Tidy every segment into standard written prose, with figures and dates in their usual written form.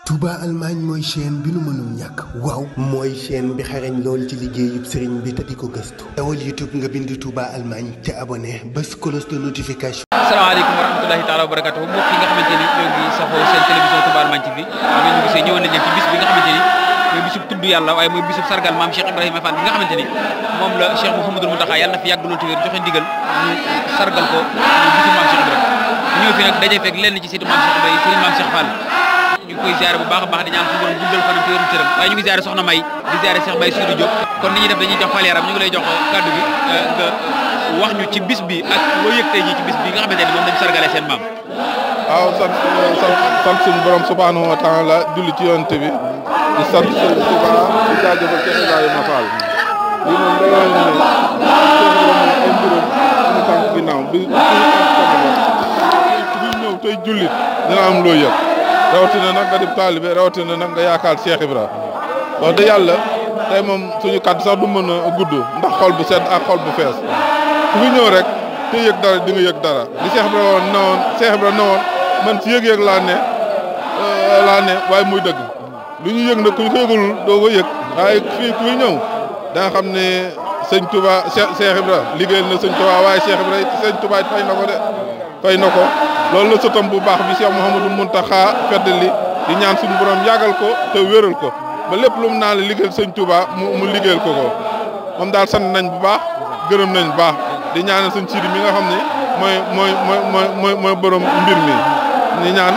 Touba Allemagne mooy chaîne bi nu mënul ñàkk waaw mooy chaîne bi xarañ lool ci liggéeyub sëriñ bi te di ko gëstu dawal YouTube nga bind Touba Allemagne te abonné bés cloche de notification. asalaamaaleykum wa rahmatulahi taala wa barakatuh mbokk yi nga xamante ni ñoo ngi saxoo seen télévision Touba Allemagne TV ngeen ñu gisee ñëwoon nañ leen ci bis bi nga xamante ni mooy bisub tudd yàlla waaye mooy bisub sargal maam Cheikh Ibrahima Fall bi nga xamante ni moom la Cheikh Mouhamadou Mountakha yàlla na fi yàgg lool ci wér joxe ndigal ñu sargal ko ñu bisu maam Cheikh Ibrahima ñëw fi nag dajee fekk lenn ci seetu maam Cheikh Ibrahima sëriñ maam Cheikh Fall ñu ngi koy ziare bu baax a baax di ñaan suñu borom guddal fanam ci wérum cëram waaye ñu ngi ziare soxna May di ziare Cheikh Baye Sidou Diop kon ni ñuy def dañuy jox Fall Yaram ñu ngi lay jox kàddu gi nga wax ñu ci bis bi ak loo yëg tey jii ci bis bi nga xamante ni moom lañ sargale seen maam. waaw sant suñu borom subhanahu wa taala julli ci yonent bi di sant Sëriñ Tuuba di jaajëfal Cheikh Ibrahima Fall lii moom day wane ne ay mbirum suñu tànk ginnaaw bi ku ñëw tey jullit dina am loo yëg rawatina nag nga di taalibe rawatina nag nga yaakaar Cheikh Ibra wax dëgg yàlla tey moom suñu kàddu sax du mën a gudd ndax xol bu sedd ak xol bu fees ku fi ñëw rek te yëg dara di nga yëg dara li Cheikh Ibra woon na woon Cheikh Ibra na woon man ci yëg-yëg laa ne waaye muy dëgg lu ñu yëg nag ku ñu ko yëgul doo ko yëg waaye fii ku fi ñëw da nga xam ne sëñ Touba Cheikh Ibra liggéeyal na sëñ Touba waaye Cheikh Ibra sëñ Touba it fay na ko de fay na ko loolu la sëtam bu baax bi Cheikh Mouhamadou Mountakha feddali di ñaan suñu borom yàggal ko te wéral ko ba lépp lu mu naan la liggéeyal sëñ Touba mu liggéeyal ko moom daal sant nañ bu baax gërëm nañ bu baax di ñaanal sëñ Sidi mi nga xam ne mooy borom mbir mi ni ñaan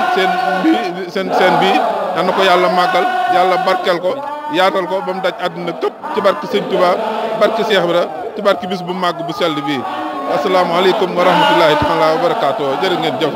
seen bii yal na ko yàlla màggal yàlla barkeel ko yaatal ko ba mu daj àdduna këpp ci barke sëñ Touba barke Cheikh Ibra ci barke bis bu màgg bu sell bii asalaamaaleykum wa rahmatulahi taala wa barakaatu jërë ngeen jëf